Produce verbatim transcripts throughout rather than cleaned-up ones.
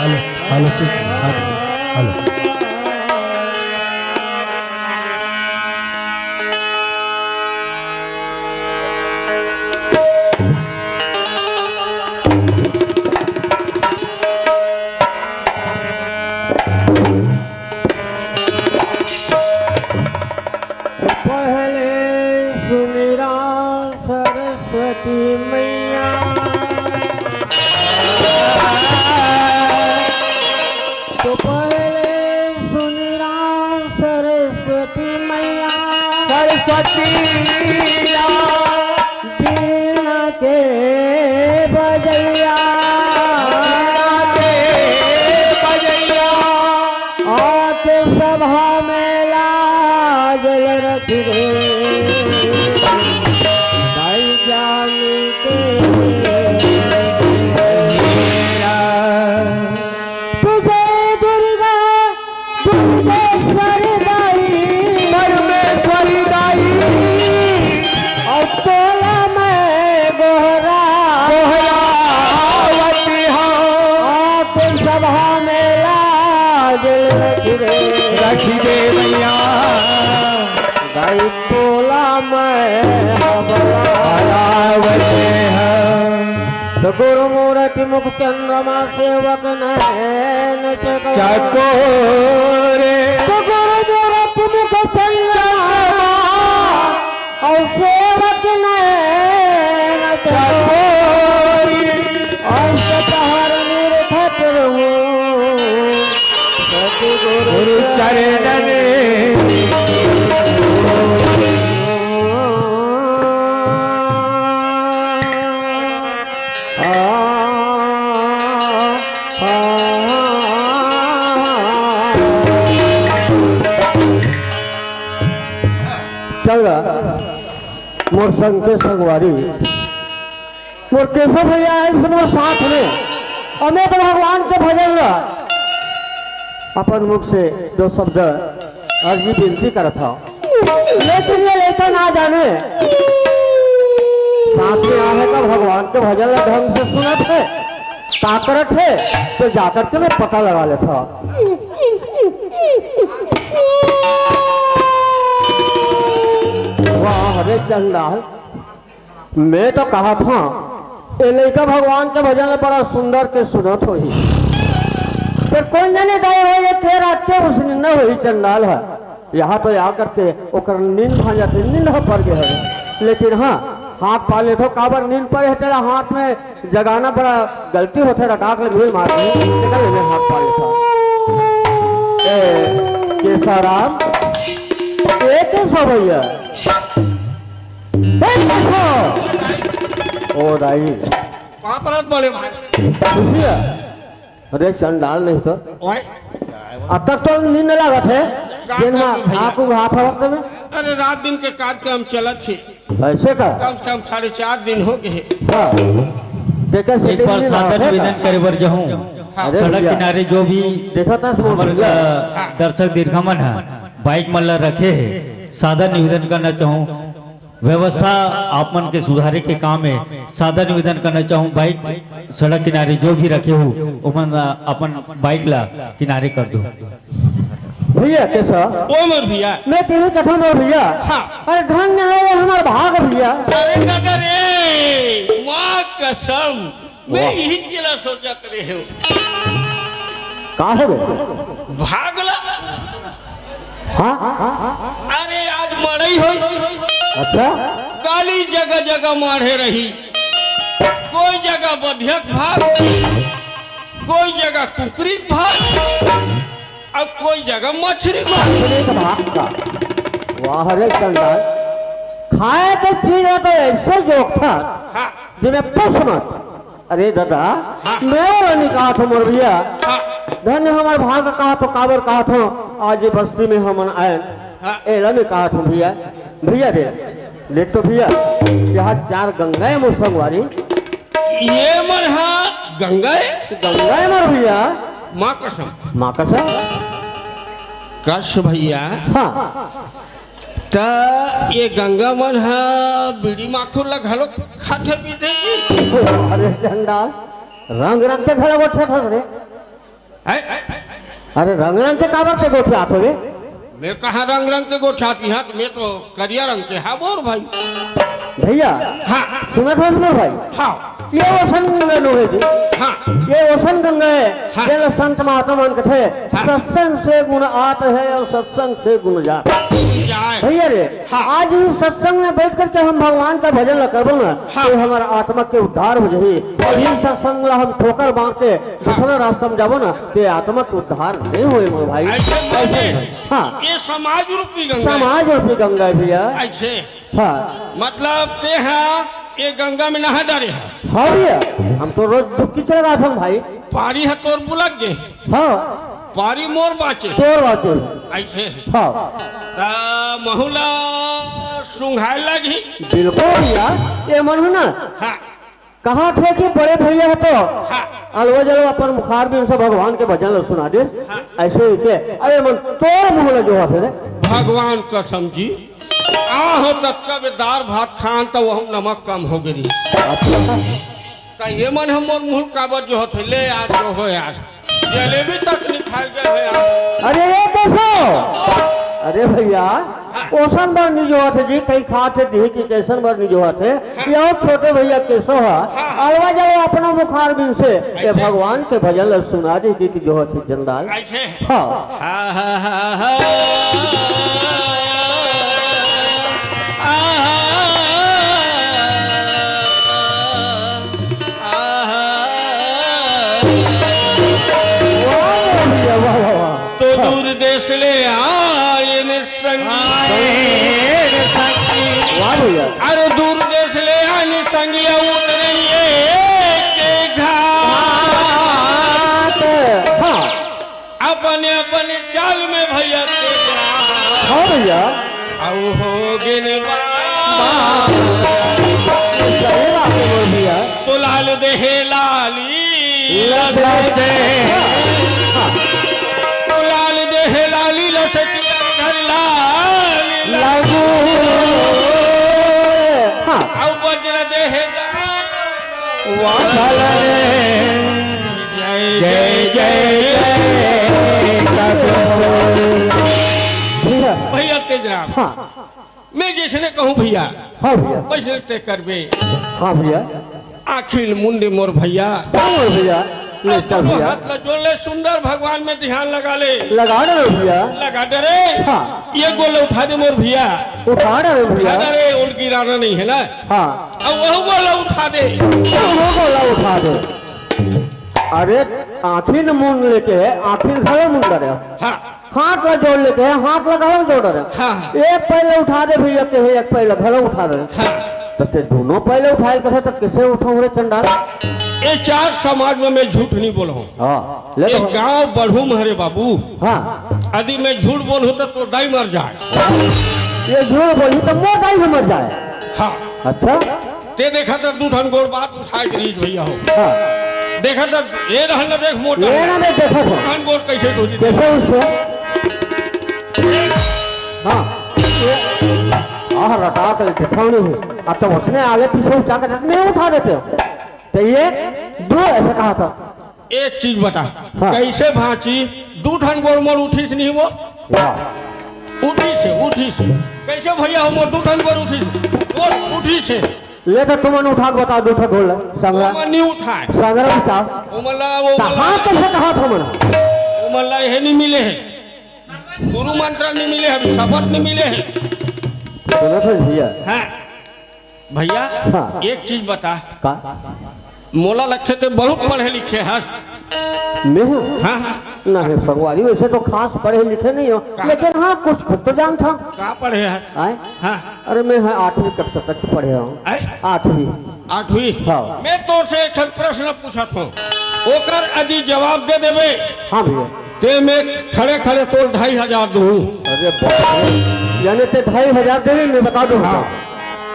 Hello, hello, check, hello, hello. पहले सुमिरा सरस्वती मैया, तो पहले सुमिरा सरस्वती मैया। सरस्वती मैया। बीना के बजैया। बीना के बजैया। आके सभा में लाज रख दे। दाई जान के। तुझे दुर्गा, दुर्गेश्वरी दाई। परमेश्वरी दाई। और तोला मैं गोहरा। गोहरावती हूँ। आप सभा में लाज रख दे। रख दे मैया। दाई तोला मैं हबला। हरावते हैं। तो गुरु मूरति मुख चंद्रमा सेवक नैन चको। चकोरे। तो गुरु मूरति मुख चंद्रमा चंद्रमा। और सेवक नैन चको। चकोरी। अंत तहर निरखत रहूं। सतगुरु गुरु चरणन। चल रहा मोर संग के संगवारी। मोर केशव भैया आइस मोर साथ में, अउ मैं तो भगवान के भजन ला अपन मुख से दो शब्द अर्जी विनती करत हव, लेकिन ये लइका ना जाने साथ में आहे का भगवान के भजन ला ढंग से सुनत हे, का करत हे, तो जाकर के मैं पता लगा लेत हव। वाह रे चंडाल, मैं तो कहत हंव, ए लइका भगवान के भजन ल बड़ा सुंदर के सुनत होही। फेर कोन जनी दाई होही, ए के रात के उसने न होही चंडाल ह। यहाँ तो आकर के ओकर नींद भांज जाथे, नींद ह पर गे हवे। लेकिन हाँ, हाथ पा लेथो, काबर नींद परे हे तेला हाथ में जगाना बड़ा गलती होथे, रटाक ले भीड़ मार दे, तेकर ले मैं हाथ पा लेथो। ए, केसाराम, ए केसो भैया, ए केसो। ओ दाई। पाँव परत बोले भाई। खुशी है? अरे चंडाल नहीं तो। ओए। अब तक तो नींद लागत हे। का दिन में करूं भैया? आँख उघात हवत में। अरे रात दिन के कार्यक्रम चलत हे। ऐसे का? कम से कम साढ़े चार दिन हो गए हे। हाँ। देखे से एक बार नींद सादर लागत हे निवेदन का? करे बर चाहूँ। हाँ। अरे सड़क भैया। किनारे जो भी देखा था, हमर, भैया। अ, दर्शक दीर्घा मन ह, बाइक मन ला रखे हे, सादर निवेदन करना चाहूँ। व्यवस्था आप मन के सुधारे के काम हे, सादर निवेदन करना चाहूँ, बाइक सड़क किनारे जो भी रखे हो, ओमन, अ, अपन बाइक ला किनारे कर दो। भैया, कैसा? ओ मोर भैया। मैं तेही कथन हो भैया। हाँ। अरे धन्य है ये हमार भाग भैया। अरे दादा रे, माँ कसम, मैं वाह। यही जिला सोचा करे हूँ। का हो गए? भागला। हाँ? अरे आज मड़ई होइस। अच्छा। काली जगह जगह माढ़े रही, कोई जगह बधियक भाग, कोई जगह कुकरी भाग, अउ कोई जगह मछरी भाग। मछरी के भाग का। वाह रे चंडाल, खाए के चीज हे तो ऐसे जोखथस, हाँ। जिमे पूछ मत। अरे दादा, हाँ। मैं ओला नइ कहत हंव मोर भैया। हाँ। धन्य हमर भाग कहत हंव, काबर कहत हंव, आज ये बस्ती में हमन आएन। हाँ। एला नइ कहत हंव भैया। भैया रे, देख तो भैया, यहाँ चार गंगा हे मोर संगवारी। ये मन हा गंगा हे? गंगा हे मोर भैया। माँ कसम। माँ कसम। कस भैया। हाँ। त ये गंगा मन ह बीड़ी माखुर ला घलो खाथे पीथे जी? अरे चंडाल, रंग रंग के घलो बठत हस रे। है? अरे रंग रंग के काबर के गोठियात होगे? मैं कहाँ रंग रंग के गोठियात हँव, मैं तो करिया रंग के हँव मोर भाई। भैया, हाँ। सुनत हस मोर भाई? हाँ। ये ओसन गंगा नोहे जी। हाँ। ये ओसन गंगा हे, हाँ। जेला संत महात्मा मन कथे, हाँ। सत्संग से गुण आत है और सत्संग से गुण जात। जाए। भैया रे, हाँ। आज इस सत्संग में बैठ करके हम भगवान का भजन ला करबो ना, हाँ। तो हमारा आत्मा के उद्धार हो जाही। और इस सत्संग ला हम ठोकर मार के दूसरा रास्ता में जाबो ना, तो ये आत्मा के उद्धार नहीं होए मोर भाई। ऐसे ऐसे नहीं। नहीं। हाँ। ये समाज रूपी गंगा है। समाज रूपी गंगा है भैया। ऐसे। हाँ। मतलब ते हा ये गंगा में नहा डारे हस। हाँ भैया, हम तो रोज डुबकी चला जात हन भाई। पारी ह तोर बुलक गे। हाँ। पारी मोर बाँचे। तोर बाँचे। ऐसे। हाँ। ता महू ला सुंघाय लगही। बिल्कुल भैया, ये मन हो ना। हाँ। कहा थे कि बड़े भैया हे तो हाँ। अलवा जलवा अपन मुखार बिन से भगवान के भजन ला सुना दे। हाँ। ऐसे ही के, अरे मन तोर मुँह ला जोहत हे रे। भगवान कसम जी, आहो ततका बे दार भात खान त वहू नमक कम हो गे रहिस। अच्छा। त ये मन ह मोर मुँह काबर जोहत हे, ले यार, जोहो यार। जलेबी तक निकाल के ले यार। अरे ये कैसे हो? अरे भैया, ओसन बर नहीं जोहत हे जी, कई खात हे दिही कि कैसन बर नहीं जोहत हे। ये छोटे भैया कैसे हो? हाँ। अलवा जलवा अपना मुखार बिन से, ये ऐसे? भगवान के भजन ला सुना दीजिए कि जोहत हे जंदाल। ऐसे? हाँ। हा, हा, हा, हा। आहा। आहा। वाह, वाह, वाह, वाह, वाह। तो दूर देश ले आए न संगी। आए न संगी। वाह भैया। अरे दूर देश ले आए न संगी, उतरेंगे के घाट। हाँ। अपने, अपने चाल में भैया तेरा। हाँ भैया। आओ हो गिन बा। सही बात है मोर भैया। तो लाल देहे लाली लसते। हाँ। तो लाल देहे लाली लसती घर लाल लगू। हाँ। आओ वज्र देहे वाह रे। जय, जय, जय, जय, जय, सतगुरु। भैया। भैया तेजराम, हाँ। मैं जैसने कहूँ भैया, हाँ भैया। वैसने ते करबे। हाँ भैया। आखिल मुंडे मोर भैया। हाँ मोर भैया। ले अब चल दोनों भैया। हाथ ला जोड़ ले, सुंदर भगवान में ध्यान लगा ले। लगा दे रे भैया। लगा दे रे। हाँ। ये गोला उठा दे मोर भैया। उठा दे रे भैया। उठा दे रे, ओला गिराना नहीं है ना। हाँ। अब वह गोला उठा दे। वो गोला उठा दे। अरे आँखी न मुन लेके है, आँखी न घलो मुन करे। हाँ। हाथ ला जोड़ लेके है, हाथ ला घलो जोड़ रहे। हाँ। एक पैर ला उठा दे भैया के है, एक पैर ला घलो उठा दे। हाँ। तो ते दोनों पैर ला उठाए कथे तो कैसे उठाऊं रे चंडाल? ये चार समाज में मैं झूठ नहीं बोलहूँ। हाँ। ले ये तो गाँव बढ़ू में हरे बाबू। हाँ। यदि मैं झूठ बोलहूँ तो, तो दाई मर जाए। ये झूठ बोली तो मोर दाई मर जाए। हाँ। अच्छा। ते देखा त दू ठन गोड़ बात उठाए के रहीस भैया हो। हाँ। देखा त ये रहन न देख मोटा। ये ना मैं देखा था। दू ठन गोड़ कैसे टूटी। कैसे उसको? हाँ। ये, आह, रटा के दिखाओ नहीं है। अब तो उसने आगे पीछे उठा के नहीं उठा देते हो। तो ये दो ऐसे कहा था। एक चीज बता, हाँ। कैसे भांची दू ठन गोड़ मोर उठीस नहीं वो? वाह। उठीस हे, उठीस हे। कैसे भैया हो मोर दू ठन गोड़ उठीस हे? गोड़ उठीस हे। ले तो तुमन उठा के बता दू ठन गोड़ ला, संगरा। ओमन नहीं उठाए। संगरा उठा। ओमन ला, वो तो बोला हाँ कैसे कहा था मना? ओमन ला ये नहीं मिले हे। गुरु मंत्र नहीं मिले हे, अभी शपथ नहीं मिले हे। सुनो तो भैया। हाँ। भैया, हाँ। एक चीज बता। का? मोला लगथे ते बहुत पढ़े लिखे हस। मैं हूँ? हाँ, हाँ। नहीं संगवारी, वैसे तो खास पढ़े लिखे नहीं हो, का? लेकिन हाँ कुछ कुछ तो जानता हूँ। का पढ़े हस? आए? हाँ। अरे मैं है आठवीं कक्षा तक पढ़े हूँ। आए? आठवीं। आठवीं? हाँ। मैं तोर से एक ठन प्रश्न पूछत हूँ, ओकर यदि जवाब दे देबे। हाँ भैया। ते मैं खड़े खड़े तोर ढाई हजार दूँ। अरे बाप रे। यानी ते ढाई हजार देबे, मैं बता दूँ। हाँ।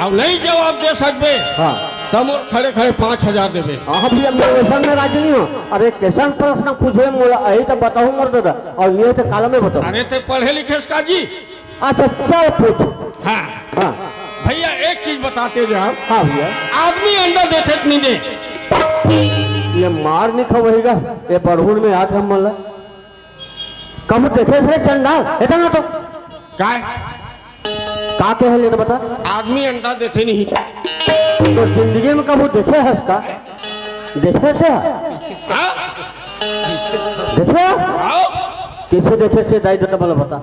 अब नहीं जवाब दे सकबे, हाँ। त मोर खड़े खड़े पाँच हजार देबे। हाँ भैया, मैं वैसा में राजी नहीं हूँ। अरे कैसन प्रश्न पूछे मोला, यही तो बताऊँ मोर दादा, और नहीं तो काला में बताऊँ। अरे ते पढ़े लिखे हस का जी? अच्छा चल पूछ। हाँ। हाँ। भैया एक चीज बताते जा। हाँ भैया। आदमी अंडा देथे त नहीं दे? ये मार नहीं खवही गा, ये बरहुन में आके हम मन ला। कभू देखे थे चंडाल? एतना तो। काय? का के है लेना बता? आदमी अंडा देथे नहीं। तो जिंदगी में कभू देखे हस का? देखे थे? हाँ? देखे? आओ। किसे देखे थे दाई, तो बोला बता।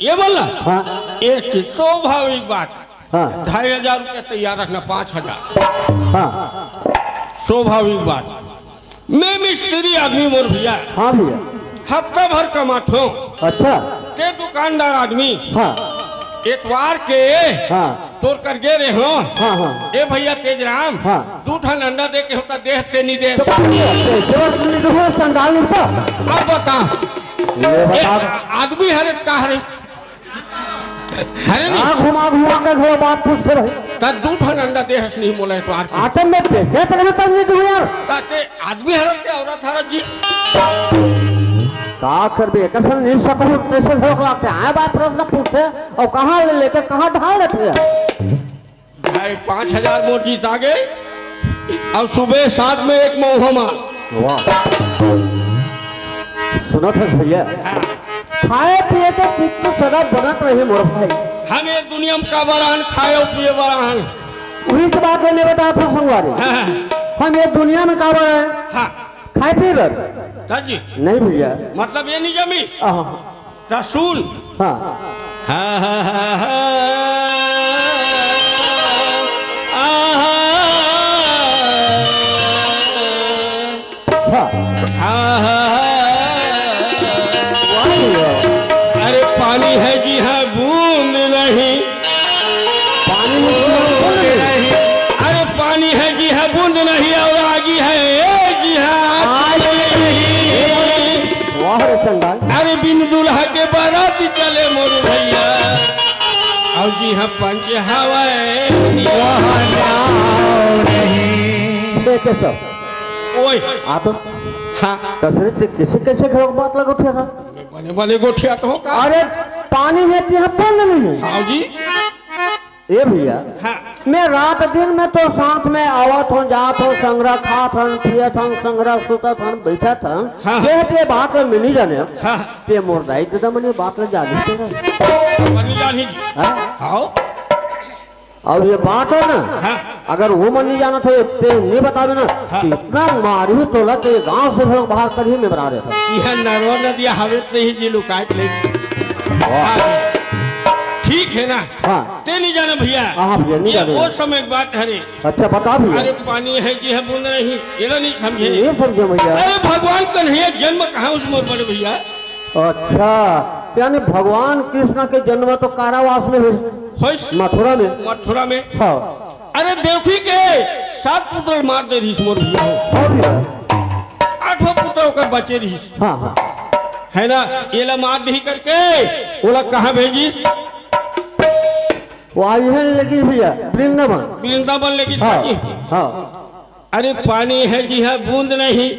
ये बोला? हाँ। एक चीज स्वाभाविक बात। हाँ। ढाई हजार रुपया तैयार रखना, पाँच हजार। हाँ। स्वाभाविक बात। मैं मिस्त्री आदमी मोर भैया। हाँ भैया। हफ्ता भर कमाथो। अच्छा। ते दुकानदार आदमी। हाँ। एतवार के हाँ। तोर कर गे रहे हो। हाँ, हाँ। ए भैया तेजराम, हाँ। दू ठन अंडा दे के होता, दे ते नहीं दे। तो का हुआ? ते जरूरत नहीं तो हो, संडाल नहीं तो। अब बता। ये ए, बता। आ-, आदमी हरे का हरे? हरे नहीं। हाँ, घुमा घुमा के घरो बात पूछते रहे। त दू ठन अंडा दे हस नहीं मोला एतवार के। आते में देखे तो नहीं तब नहीं तू यार। त ते आदमी हरत ते औरत हरत जी। का करबे, एकर संग नहीं सकहूँ, कैसे झगड़ा लगते? आए बात प्रश्न पूछते और कहाँ ले लेके कहाँ ढाल देते हैं? भाई, पाँच हजार मोर जीत आ गए और सुबह सात में एक मौहमा। वाह। सुनत हस भैया, हाँ। खाए पिए के चित्त सदा बनत रहे मोर भाई। हम ये दुनिया में काबर आन, खाए और पिए बर आन। वही तो बात है, मैं बता था संगवारी। हाँ। हम ये दुनिया में काबर आए? हाँ। खाए पिए बर? हाँ जी। नहीं भैया। मतलब ये नहीं जमी? आहा। त सुन। हाँ। हाँ, हाँ, हाँ, हाँ। आहा। हाँ। हाँ, हाँ, हाँ। वाह जी वाह। अरे पानी है जी हाँ, बूंद नहीं। पानी में बूंद नहीं। अरे पानी है जी हाँ, बूंद नहीं, और आगी है ए जी हाँ, आग आग नहीं। वाह रे चंडाल। अरे बिन दुल्हा के बारात चले मोर भैया, और जी हाँ पंच हवाए। वहाँ जाओ नहीं। देखे सब। ओए। आप हाँ। कसरे ते कैसे, कैसे घर बात लग उठे था? बने बने गोठिया तो का? अरे पानी है कि यहाँ बंद नहीं है। हाँ जी। ए भैया, हाँ। मैं रात दिन में तो साथ में आवत हूँ, जात हूँ, संगरा खात हन, पियत हन, संगरा सुतत हन, बैठत हन। हाँ। ये ते बात में नहीं जाने। हाँ। ते मोर दाई ददा मन ये बात में जानी थे ना। मन नहीं जानी। हाँ? हाँ। और ये बात है ना, हाँ। अगर वो मन नहीं जाना था, ते नहीं बतावे ना, हाँ। कि इतना मारी तोला ते गांव से हम बाहर कर ही में बना रहता। यह नरवा नदिया हवे ते ही जी लुकाए ले। वाह। हाँ। ठीक है ना? हाँ। ते नहीं जाना भैया। हाँ, भैया, नहीं ये जाने। वो समय की बात है रे। अच्छा, बता भैया। अरे पानी है जी है बूंद नहीं, ये ना नहीं समझे। ये समझे भैया। अरे भगवान कन्हैया जन्म कहाँ उस मोर बड़े भैया? अच्छा, यानी भगवान कृष्ण के जन्म तो कारावास में हुई। होइस। मथुरा में। मथुरा में। हाँ। अरे देवकी के सात पुत्र मार दे रहीस मोर भैया। हाँ भैया। आठवां पुत्र ओकर बचे रहीस। हाँ, हाँ। है ना, ये ला मार दही करके ओला कहाँ भेजिस? वो आई है लेकिन भैया, वृंदावन। वृंदावन लेकिस हाँ, बाकी। हाँ। अरे पानी है जी है बूंद नहीं,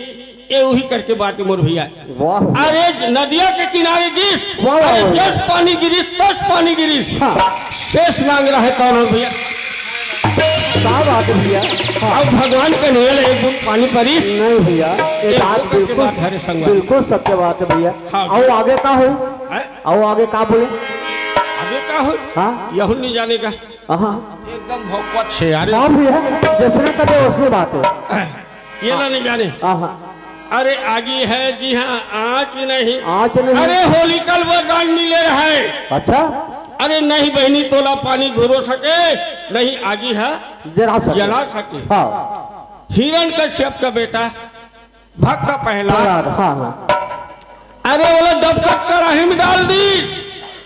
ये वही करके बात है मोर भैया। वाह। अरे नदिया के किनारे गिरिस, वाह, वाह, अरे वाह। जस पानी गिरिस, तस पानी गिरिस। हाँ। शेष नांग रहे कौन हो भैया? क्या बात है भैया? हाँ। अब भगवान कन्हैया ले एक बूंद पानी परिस। नहीं भैया, ये ये बात वो करके बिल्कुल, बात है रे संगवारी। बिल्कुल सत्य बात है भैया। हाँ। और आगे का हो? हैं? और आगे का बोले? आगे का हो? हाँ। यहू नहीं जाने का। हाँ। एकदम भौकवा छे यार। हाँ भैया, जैसने कदे वैसने बात है। ये ना नहीं जाने। हाँ, हाँ। अरे आगी है जी हाँ, आँच नहीं। आँच नहीं। अरे होलिका ल वरदान मिले रहे। अच्छा। अरे नहीं बहिनी तोला पानी घुरो सके, नहीं आगी है जला सके। जला सके। हाँ। हिरण कश्यप का बेटा भक्त प्रहलाद। प्रहलाद, हाँ, हाँ। अरे ओला डबकत कड़ाही में डाल दीस।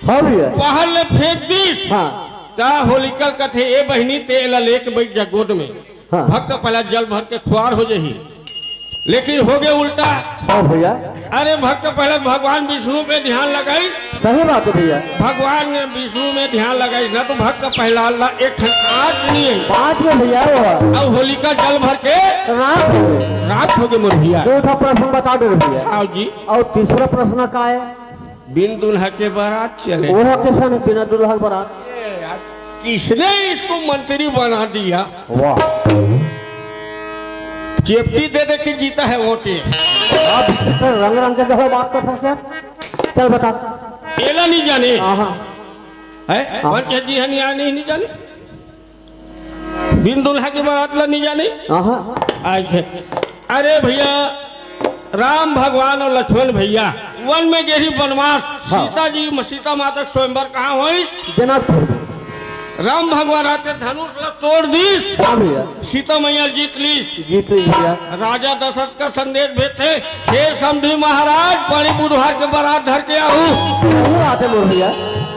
हाँ भैया। बाहर ले फेंक दीस। हाँ। त होलिका ल कथे, ए बहिनी, ते एला लेके बैठ जा गोद में। हाँ। भक्त प्रहलाद जल भर के खुआर हो जही। लेकिन हो गए उल्टा। हाँ भैया। अरे भक्त प्रहलाद भगवान विष्णु पे ध्यान लगाई। सही बात है भैया। भगवान विष्णु में ध्यान लगाई ना तो भक्त प्रहलाद ला एक ठन आँच नहीं है। बात में भैया वो है। अब होलिका जल भर के राख हो गए। राख हो गए मोर भैया। दो ठो प्रश्न बता दे भैया। हाँ जी। और तीसरा प्रश्न का है? बिन दुल्हा के बारात चले। वो है किसान बिना दुल्हा के बारात। ए यार, किसने इसको मंत्री बना दिया? वाह। चेपटी दे दे के जीता है वोटे। आप तो रंग रंग के कहो बात कर सकते हैं। चल बता। एला नहीं जाने। हाँ, हाँ। है? हाँ। पंच जी है, नहीं, नहीं, नहीं जाने। बिन दुल्हा के बारात ला नहीं जाने। हाँ, हाँ। आज है। अरे भैया, राम भगवान और लक्ष्मण भैया वन में गेही बनवास। हाँ। सीता जी, सीता माता के स्वयंवर कहाँ होइस? जनकपुर। राम भगवान आते धनुष ला तोड़ दीस। हाँ भैया। सीता मैया जीत लीस। जीत लीस भैया। राजा दशरथ का संदेश भेजते, "हे समधी महाराज, बड़ी बुधवार के बारात धर के आहू।" वो आते मोर भैया।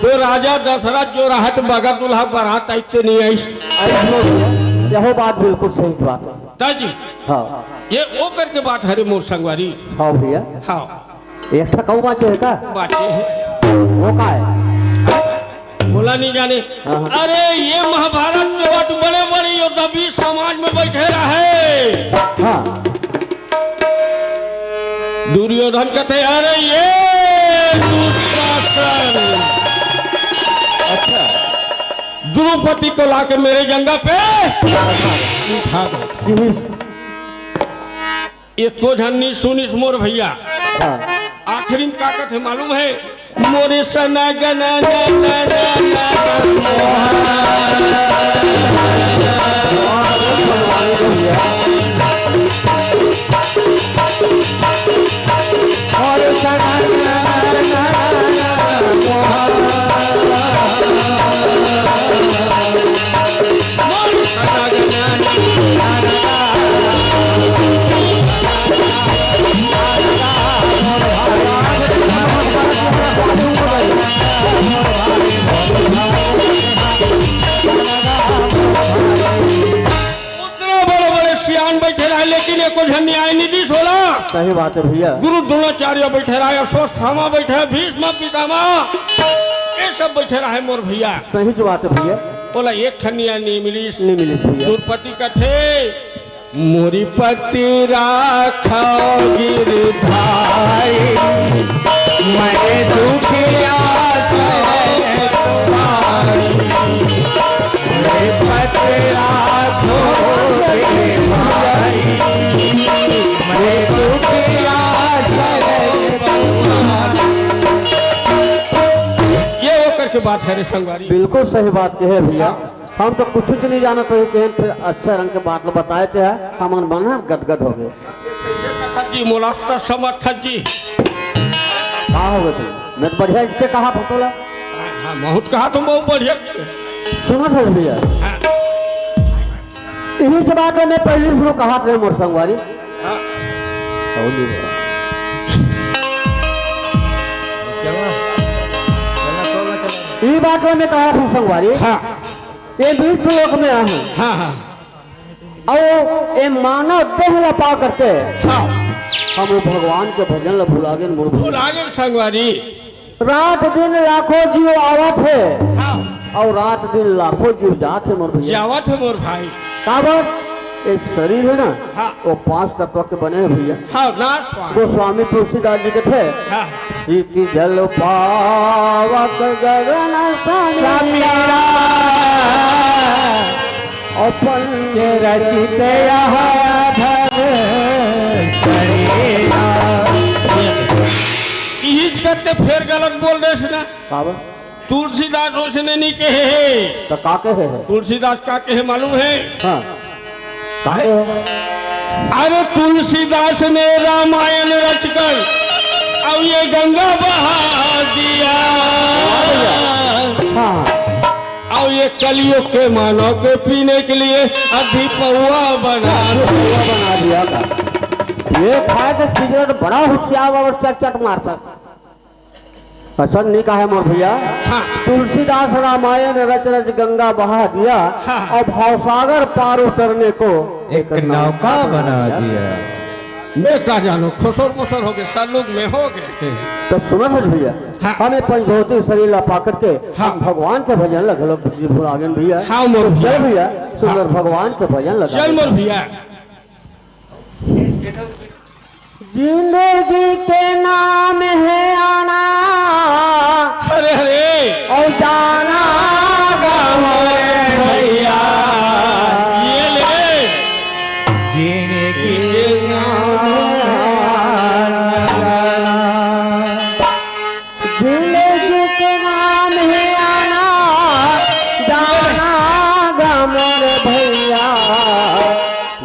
तो राजा दशरथ जो रहत बगत दुल्हा बारात आइते नहीं आइस। अरे मोर भैया, यह बात बिल्कुल सही बात है। ताजी। हाँ। ये वो करके बात हरे मोर संगवारी। हाँ भैया। हाँ। एक ठा कहूँ बाँचे है का? बाँचे है। वो का है? बोला नहीं जाने। हाँ, हाँ। अरे, ये महाभारत के वक्त बड़े-बड़े योद्धा बीच समाज में बैठे रहे। हाँ। दुर्योधन कहते, "अरे, ये दुशासन।" अच्छा। द्रौपदी को लाके मेरे जंगा पे उठा दो। एको झन नी सुनिस मोर भैया। हाँ। आखिरी में का कथे मालूम है? मोरे सना गना ना ना ना ना ना। मोरे सना गना ना ना ना ना। उतना बड़े बड़े सियान बैठे रहे, लेकिन एको झन न्याय नहीं दिस ओला। सही बात है भैया। गुरु द्रोणाचार्य बैठे रहे, अश्वत्थामा बैठे, भीष्म पितामह, ये सब बैठे रहे मोर भैया। सही जो बात है भैया। ओला एक ठन न्याय नहीं मिलिस। नहीं मिलिस भैया। द्रौपदी कथे, मोरी पति राखव गिरधारी, मैं दुखिया सै तुम्हारी। मोरी पति राखव गिरधारी, मैं दुखिया सै तुम्हारी। ये वो करके बात है रे संगवारी। बिल्कुल सही बात कहे भैया। हाँ। हम तो कुछ नहीं जानत रहे, कहेन फिर अच्छा रंग के बात ल बताए थे, हमन मन ह गदगद हो गए। कैसे कथस जी, मोला तो समझ थस जी। का हो गए तू? मैं तो बढ़िया इतने कहा था तोला। हाँ, हाँ, बहुत कहा तुम, बहुत बढ़िया छे। सुनो सर भैया। हाँ। यही से बात है, मैं पहले शुरू कहा थे मोर संगवारी। हाँ। और नहीं बोला। चलना, चलना, चलना, चलना। ये बात है, मैं कहा था संगवारी। हाँ। ये मृत्यु लोक में आहे। हाँ, हाँ। अउ ये मानव देह ला पा करके हाँ। हम वो भगवान के भजन ला भुला गेन, मोर भुला गेन संगवारी। रात दिन लाखों जीव आवत हे हाँ। अउ रात दिन लाखों जीव जात हे मोर भैया। जावत हे मोर भाई। काबर? ये शरीर है ना, हाँ। वो पांच तत्व के बने हैं भैया। हाँ, नाश पान। गोस्वामी तुलसीदास जी के थे, हाँ। क्षिति जल पावक गगन समीरा। समीरा। अपन के रचित यह अधर शरीरा। इहिच करते फेर गलत बोल देस ना। काबर? तुलसीदास ओसने नहीं कहे हे। तो का कहे हे? तुलसीदास का कहे मालूम हे? हाँ। का कहे हे? अरे तुलसीदास ने रामायण रचकर अब ये गंगा बहा दिया। हाँ। अब ये कलयुग के मानव के पीने के लिए अभी पौवा बना दिया। पौवा बना दिया का? ये खाए के सिगरेट बड़ा होशियार और चट चट मारता। असन नहीं कहा मोर भैया। हाँ। तुलसीदास रामायण रच रच गंगा बहा दिया हाँ। और भवसागर पार उतरने को एक नौका बना दिया। मैं का जानों, खुसर मुसर हो गए, सलूक में हो गए। तो सुनो सच भैया, हाँ। हमें पंचभौतिक शरीर ला पा करके हाँ। हम भगवान के भजन ला घलो भुला गेन भैया। हाँ, मोर तो चल भैया। भैया, सुंदर हाँ। भगवान के भजन लगा चल दे। मोर भैया। जिंदगी के नाम है आना अरे, अरे। और जाना गम रे भैया। ये ले। जिंदगी जिंदगी के नाम है आना जाना गा मोर भैया।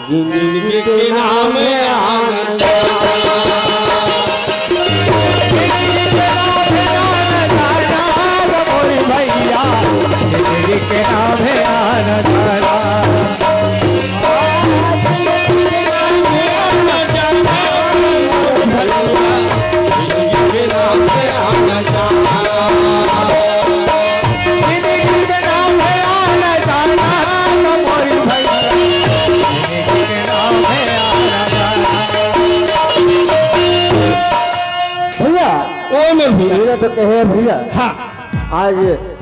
जिंदगी के नाम है आना जाना। जिंदगी के नाम है आना जाना गा मोर भैया। जिंदगी के नाम है आना जाना। भैया, ओ मोर भैया। मेरा तो कहे भैया। हाँ। आज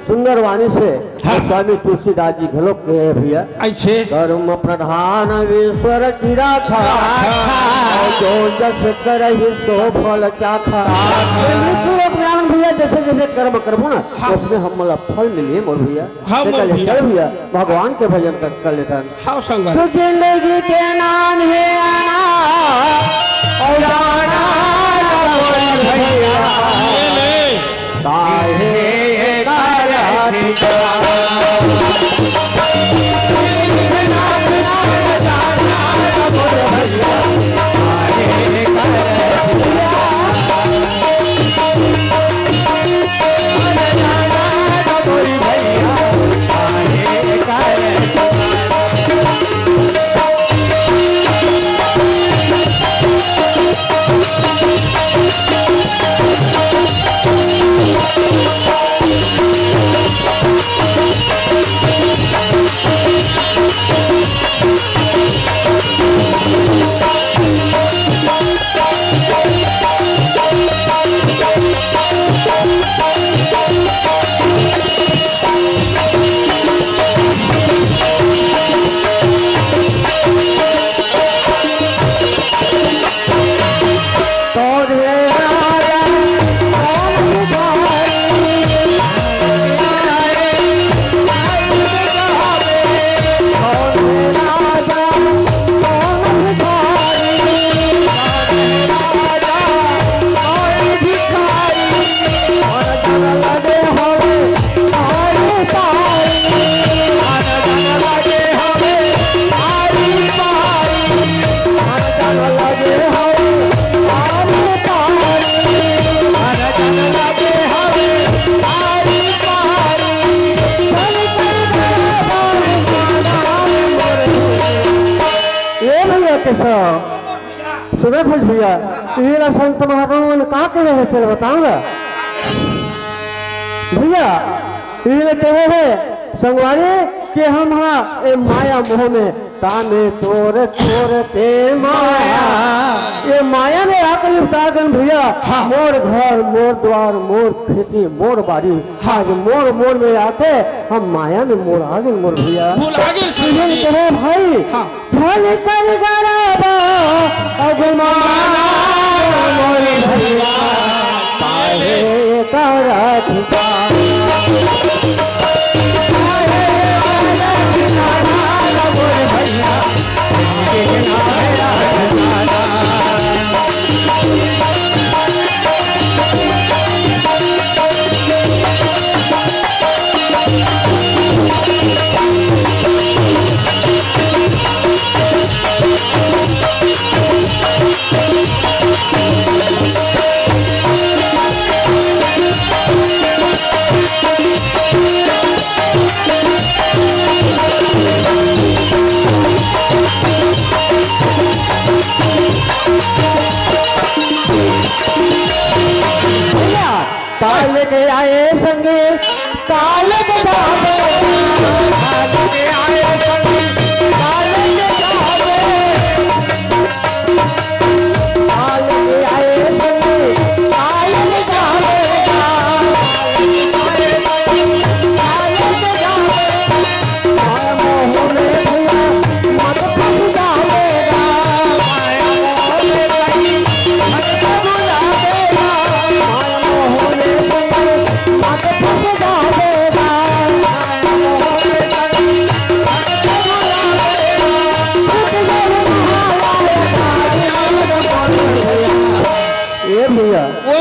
सुंदर वाणी से हाँ। स्वामी तुलसीदास जी घलोक कहे भैया। ऐसे। कर्म प्रधान विश्व रचिरा था। था। और जो जस करहि सो फल चाखा। आखा। ये श्लोक में आन भैया, जैसे जैसे कर्म करबो ना, हाँ। उसमें हमला फल मिले मोर भैया। हाँ, देखा मोर जाए, भैया। चल भैया, भगवान के भजन कर, कर लेथन। हाँ, संगत। तो जिंदगी के नाम है आना और जाना मोर भैया। ये ले। काहे करत जाना। ए भैया केशव, सुनत हस भैया, ये ला संत महात्मा मन का कहे हे, तेला बताओ ना भैया। ये ला कहे हे संगवारी कि हम हा ए माया मोह में तामे तोर तोर ते माया। ये माया में आकर उतार गन भैया, हाँ। मोर घर, मोर द्वार, मोर खेती, मोर बाड़ी, हाँ। आज मोर, मोर में आके हम माया में मोर आ गन मोर भैया। भुला गेन इहन संगवारी। कहे भाई, हाँ। भल कर गरबा अगुमाना मोर भैया, काहे करत बा।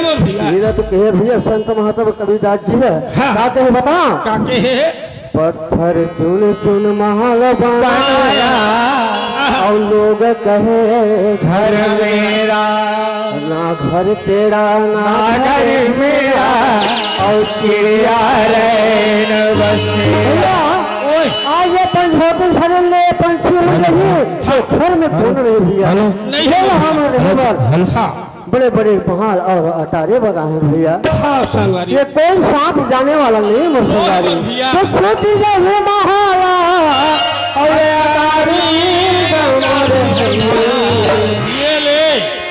बोल भैया। ये ना तो कहे भैया, संत महात्मा कबीरदास जी हे। हाँ। का कहे बता? का कहे? पत्थर चुन चुन महल बनाया, बनाया। और लोग कहे घर मेरा। ना घर तेरा, ना ना घर घर मेरा, और चिड़िया रैन बसेरा। भैया, ओए। आज ये पंचवटी शरण में पंछी उड़ रही, तो घर में कौन रहे भैया? हेलो। नहीं। ये लो हम रहे बस। हेलो। हाँ। बड़े बड़े महल और अटारे बना है भैया। हाँ संगवारी। ये कोई साथ जाने वाला नहीं मोर संगवारी। भैया। तो छोटी जैसे महल और अटारी बना है। ये ले।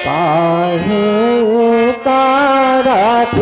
काहे का रात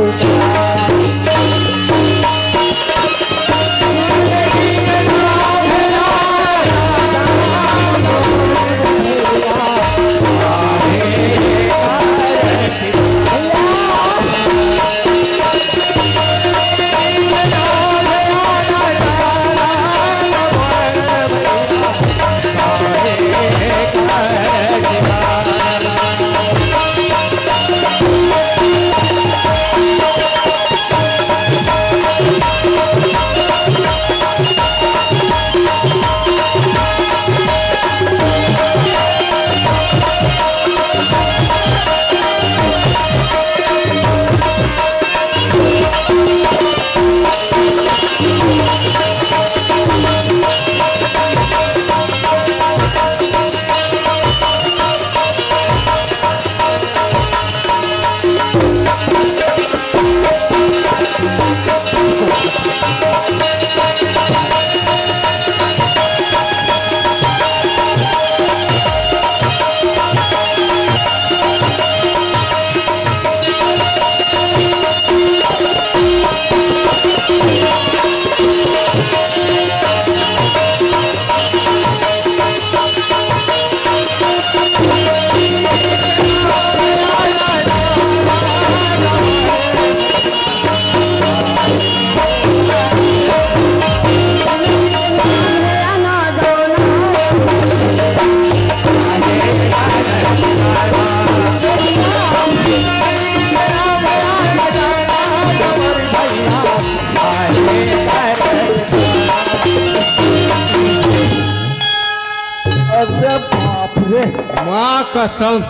अरे बाप रे। माँ कसम,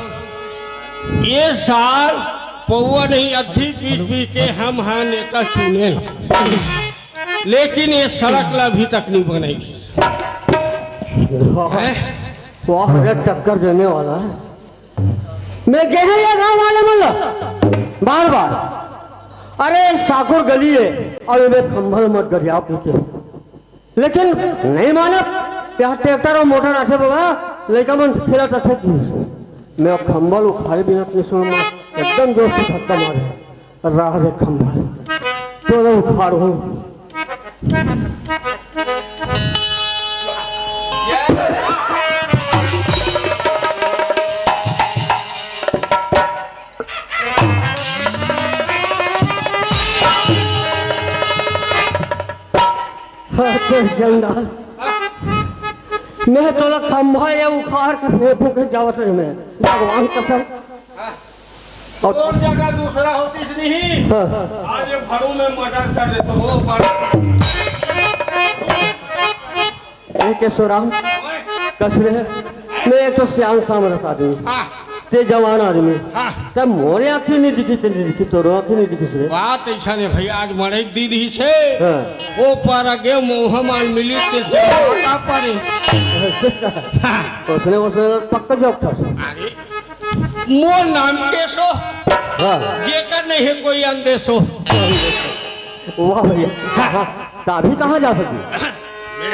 ये साल पौवा नहीं, अद्धी पीस पीस के हम हा नेता चुने, लेकिन ये सड़क ला अभी तक नहीं बनाई। वाह, हैं? वाह, अरे टक्कर देने वाला है। मैं कहे ये गांव वाले मन ला बार बार, अरे साकुर गली है और ये खंभल मत गरियाव के, लेकिन नहीं मानत। यहाँ ट्रैक्टर और मोटर आथे बाबा, लइका मन खेलत रथे कि मैं खंभल उखाड़े बिना अपने सुन में एकदम जोर से धक्का मारे। राह रे खंभल, तो उखाड़ हूँ। हाँ, तेज गंडाल। मैं तोला खंभा ये उखाड़ के फेंकूं के जावत रहे मैं। भगवान कसम। और तोर जगह दूसरा होतीस नहीं। हाँ। आज ये भरू में मर्डर कर देतो हो, पर ए केशवराम, कस रहे? मैं एक तो सियान सामरथ आदमी, हाँ। ते जवान आदमी। हाँ। तब मोरे आँखी नहीं दिखी, ते नहीं दिखी, तोरो आँखी नहीं दिखी रे। बात ऐसा नहीं भैया, आज मरे एक दिन ही से। हाँ। वो पर आगे मोह माल मिली, ते जमा का परे। हाँ। उसने, उसने पक्का जोक था। अरे, मोर नाम केशव। हाँ। जेकर नहीं है कोई अंदेशो। वाह भैया। हाँ, हाँ। तो अभी कहाँ जा सकती? मैं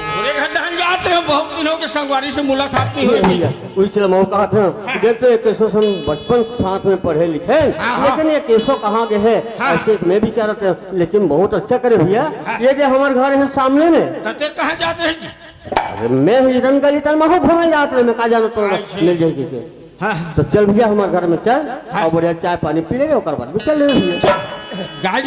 तोरे घर धान जात रहे, बहुत दिन हो गए, संगवारी से मुलाकात नहीं ये हुई। भैया, वही चला मौका था। हाँ। देख तो एक केशव सन बचपन साथ में पढ़े लिखे, हाँ, हाँ। लेकिन ये केशव कहाँ गए हैं? हाँ। ऐसे मैं भी चाह रहा था, लेकिन बहुत अच्छा करे भैया। हाँ। ये जो हमारे घर है सामने में। तते कहाँ जाते हैं जी? अरे मैं ही रंग गली तन महू घूमे जात रहे, मैं का जाना तो अच्छा। मिल जाएगी के। हाँ, हाँ। तो चल भैया हमारे घर में चल, हाँ। और बढ़िया चाय पानी पी ले, ओकर बाद भी चल ले भैया। गाय